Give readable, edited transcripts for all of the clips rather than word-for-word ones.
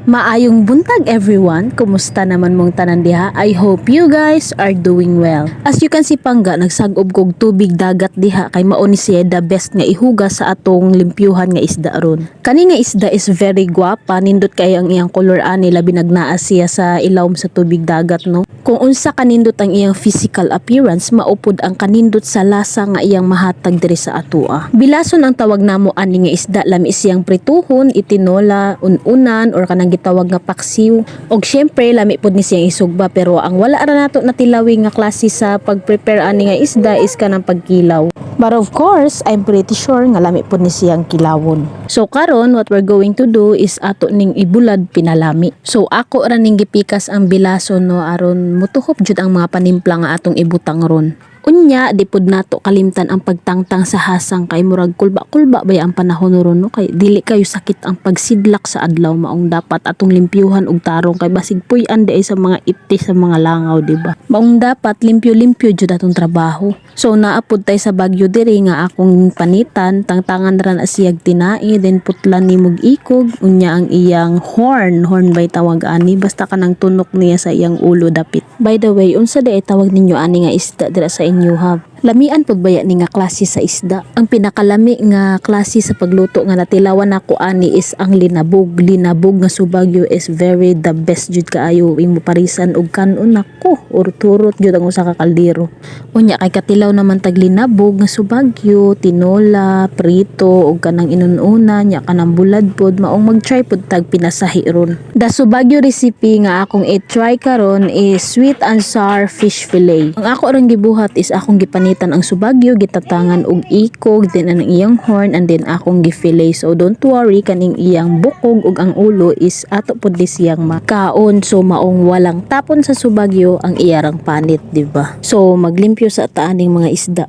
Maayong buntag, everyone! Kumusta naman mong tanan diha? I hope you guys are doing well. As you can see, pangga, nagsagob kog tubig dagat diha kay mao ni siya the best nga ihugas sa atong limpyuhan nga isda ron. Kani nga isda is very guwapa, nindot kay ang iyang color ani, labi nagnaa siya sa ilawom sa tubig dagat, no. Kung unsa kanindot ang iyang physical appearance, mao pud ang kanindot sa lasa nga iyang mahatag diri sa atoa. Bilason ang tawag namo ani nga isda, lami siyang prituhon, itinola, ununan or kanang gitawag nga paksiw. Og syempre lami pud ni siyang isugba, pero ang wala ra nato natilawi nga klase sa pag-prepare ani nga isda is kanang pagkilaw. But of course, I'm pretty sure nga lami pud ni siyang kilawon. So karon, what we're going to do is ato ning ibulad pinalami. So ako ra ning gipikas ang bilason, no, aron mutuhop jud ang mga panimpla nga atong ibutang ron. Unya, di pud nato kalimtan ang pagtangtang sa hasang kay murag kulba-kulba bay ang panahon ron, no, kay dili kayo sakit ang pagsidlak sa adlaw, maong dapat atong limpyuhan og tarong kay basig puy-an di ay sa mga iti sa mga langaw, di ba? Maong dapat limpyo-limpyo jud atong trabaho. So naa pud tay sa Baguio diri nga akong panitan, tangtangan ra na siyag tinai, then putlan ni mog ikog, unya ang iyang horn, horn bay tawag ani, basta kanang tunok niya sa iyang ulo dapit. By the way, unsa di ay tawag ninyo ani nga isda dira sa inyo ha? Lamian pud baya ni nga klase sa isda? Ang pinakalami nga klase sa pagluto nga natilawan nako ani is ang linabog. Linabog nga subagyo is very the best jud kaayo imo parisan og kanon nako or turot jud ang usa ka kaldero. Unya kay katilaw naman tag linabog nga subagyo, tinola, prito og kanang inununa nya kanang bulad pod, maong mag-try pud tag pinasahi ron. The subagyo recipe nga akong i-try karon is sweet and sour fish fillet. Ang ako rang gibuhat is akong gipanitan ang subagyo, gitatangan og ikog, then ang iyang horn, and then akong gi-fillet. So don't worry, kaning iyang bukog ug ang ulo is ato pud di siyang makaon. So maong walang tapon sa subagyo ang iyarang panit, di ba? So maglimpyo sa taaning mga isda.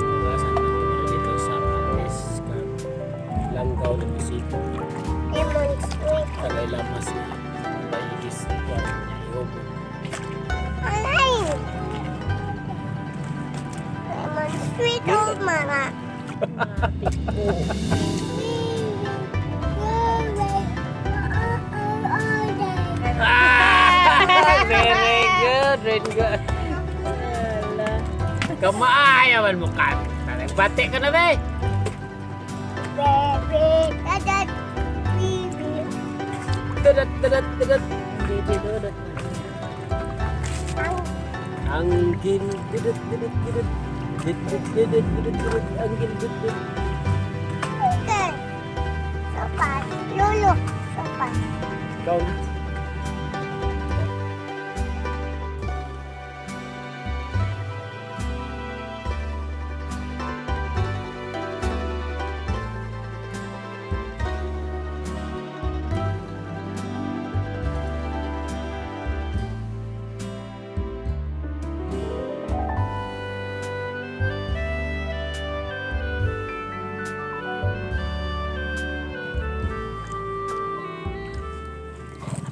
Hugasan man ito dito sa patis kag langgaw ng bisiko. Lemon sweet. Tagay lamas na baigis kuan niya ihubon. Alay! Lemon sweet old mama. Ah, very good, very good. Kamaaya man mo ka. Nagbati ka na be. Baby, dadat, baby. Dadat dadat dadat. Baby dodot. Ang Anggil dadat dadat dadat. Dadat dadat dadat dadat. Anggil dadat. ikan. Sopan. Lolo. Sopan. Ikaw na.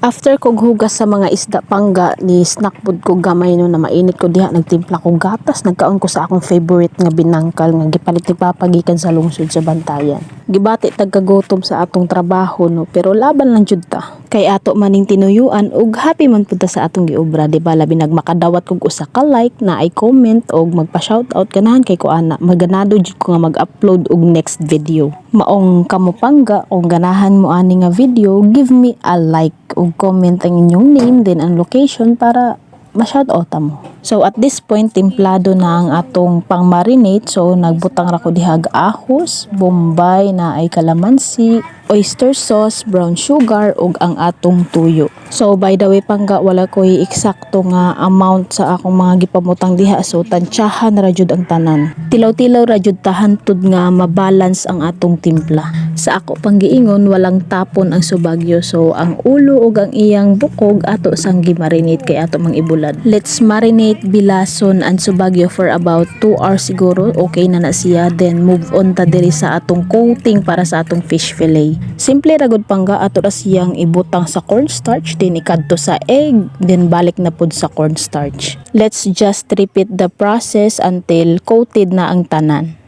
After kog hugas sa mga isda, pangga, ni snack pud ko gamay no na mainit ko diha, nagtimpla ko gatas, nagkaon ko sa akong favorite nga binangkal nga gipalit ni Papa gikan sa lungsod sa Bantayan. Gibati tagkagutom sa atong trabaho no, pero laban lang jud ta. Kay ato maning tinuyuan ug happy man pud ta sa atong giobra, di ba? Labi nagmakadawat kog usa ka like na ay comment og magpa-shoutout, ganahan kay ko ana, maganado jud ko nga mag-upload og next video. Maong kamo, pangga, kung ganahan mo ani nga video, give me a like ug comment ang inyong name then ang location para ma-shoutout mo. So at this point, timplado na ang atong pang-marinate. So nagbutang ra ko dihag ahos, bombay na ay kalamansi, oyster sauce, brown sugar ug ang atong tuyo. So by the way, pangga, wala ko'y eksakto nga amount sa akong mga gipamutang diha. So tansyahan ra jud ang tanan. Tilaw-tilaw ra jud ta hantud nga mabalance ang atong timpla. Sa ako pang giingon, walang tapon ang subagyo. So ang ulo ug ang iyang bukog ato sang gimarinate kay ato mang ibulad. Let's marinate bilason ang subagyo for about 2 hours siguro. Okay na na siya. Then move on ta diri sa atong coating para sa atong fish fillet. Simple ra gud, pangga, ato ra siyang ibutang sa cornstarch, then ikadto sa egg, then balik na pud sa cornstarch. Let's just repeat the process until coated na ang tanan.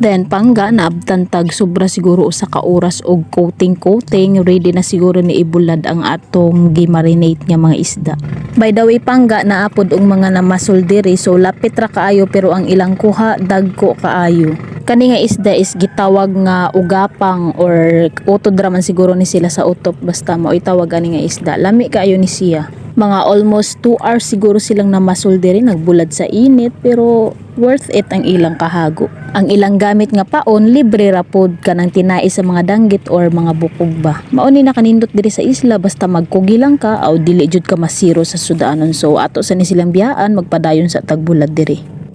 Then pangga, naabtan tag sobra siguro usa ka oras og coating coating, ready na siguro ni ibulad ang atong gimarinate nga mga isda. By the way, pangga, naa pod og mga namasol diri, so lapit ra kaayo pero ang ilang kuha dagko kaayo. Kani nga isda is gitawag nga ugapang or utod ra man siguro ni sila sa utop, basta mao'y tawag ani nga isda. Lami kaayo ni siya. Mga almost 2 hours siguro silang namasol diri nagbulad sa init, pero worth it ang ilang kahago. Ang ilang gamit nga paon libre ra pod, kanang tinai sa mga danggit or mga bukog ba. Mao ni nakanindot diri sa isla, basta magkugi lang ka aw dili jud ka masiro sa sudanon. So ato sa ni silang biyaan, magpadayon sa tagbulad diri.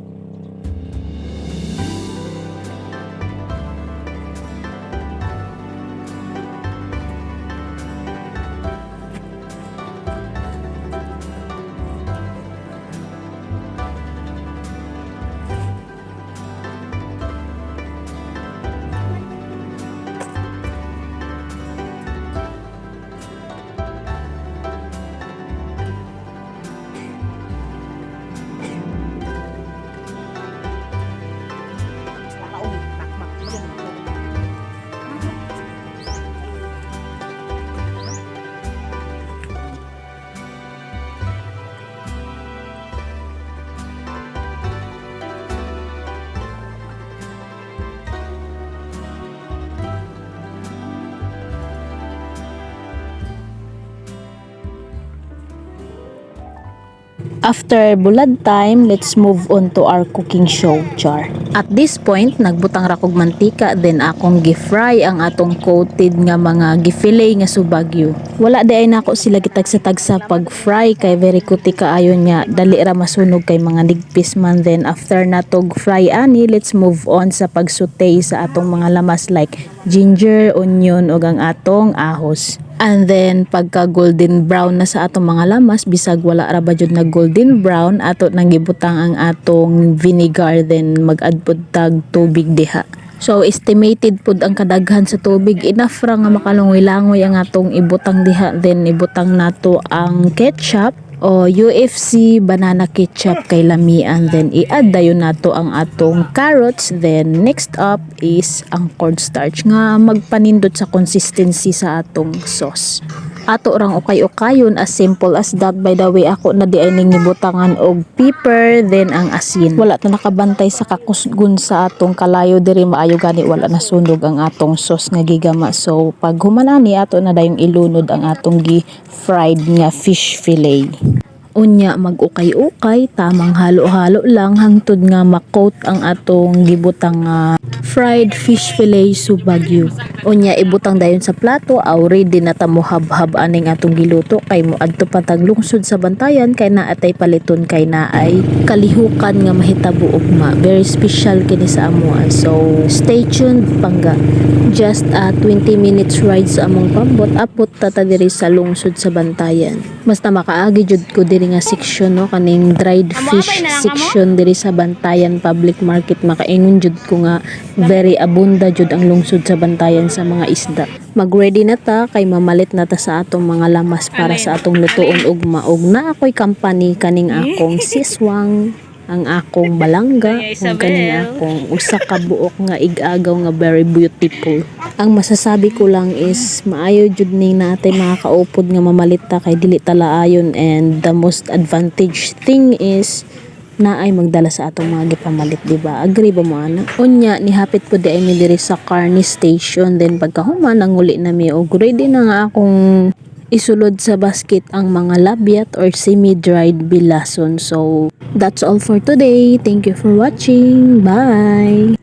After bulad time, let's move on to our cooking show, char. At this point, nagbutang ra kog mantika, then akong gi-fry ang atong coated nga mga gi-fillet nga subagyo. Wala di ay nako sila gitagsa-tagsa pag-fry kay very kuti kaayo niya, dali ra masunog kay mga nigpis man. Then after natog fry ani, let's move on sa pag-saute sa atong mga lamas like ginger, onion ug ang atong ahos. And then pagka golden brown na sa atong mga lamas, bisag wala ra ba jud na golden brown, ato nang gibutang ang atong vinegar, then mag-add pud tag tubig diha. So estimated pud ang kadaghan sa tubig, enough ra nga makalungoy-langoy ang atong ibutang diha. Then ibutang nato ang ketchup o UFC banana ketchup kay lamian, then i-add dayon nato ang atong carrots. Then next up is ang cornstarch nga magpanindot sa consistency sa atong sauce. Ato rang ukay-ukayon, as simple as that. By the way, ako na di ay ning gibutangan og pepper, then ang asin. Wala ta nakabantay sa kakusgon sa atong kalayo diri, maayo gani wala nasunog ang atong sauce nga gigama. So pag human ani, ato na dayong ilunod ang atong gi fried nga fish fillet. Unya mag-ukay-ukay, tamang halo-halo lang hangtod nga ma-coat ang atong gibutang nga fried fish fillet Subagyo. Unya ibutang dayon sa plato, aw ready na ta mo habhab aning atong giluto kay moadto pa tag lungsod sa Bantayan kay naatay paliton, kay naay kalihukan nga mahitabo ugma. Very special kini sa amoa. So stay tuned, pangga. Just a 20 minutes ride sa among pambot, abot ta ta diri sa lungsod sa Bantayan. Basta makaagi jud ko diri nga section, no, kaning dried fish section diri sa Bantayan Public Market, makaingon jud ko nga very abunda jud ang lungsod sa Bantayan sa mga isda. Mag-ready na ta kay mamalit na ta sa atong mga lamas para sa atong lutuon ugma, ug na ako'y company kaning akong siswang, ang akong balangga, ug kaning akong usa ka buok nga igagaw nga very beautiful. Ang masasabi ko lang is maayo jud ni natay mga kaupod nga mamalit ta kay dili ta laayon, and the most advantage thing is naay magdala sa atong mga gipamalit, di ba? Agree ba mo ana? Unya nihapit po di ay mi diri sa carne station, then pagkahuman nanguli na mi og ready na nga akong isulod sa basket ang mga labyat or semi-dried bilason. So, that's all for today. Thank you for watching. Bye!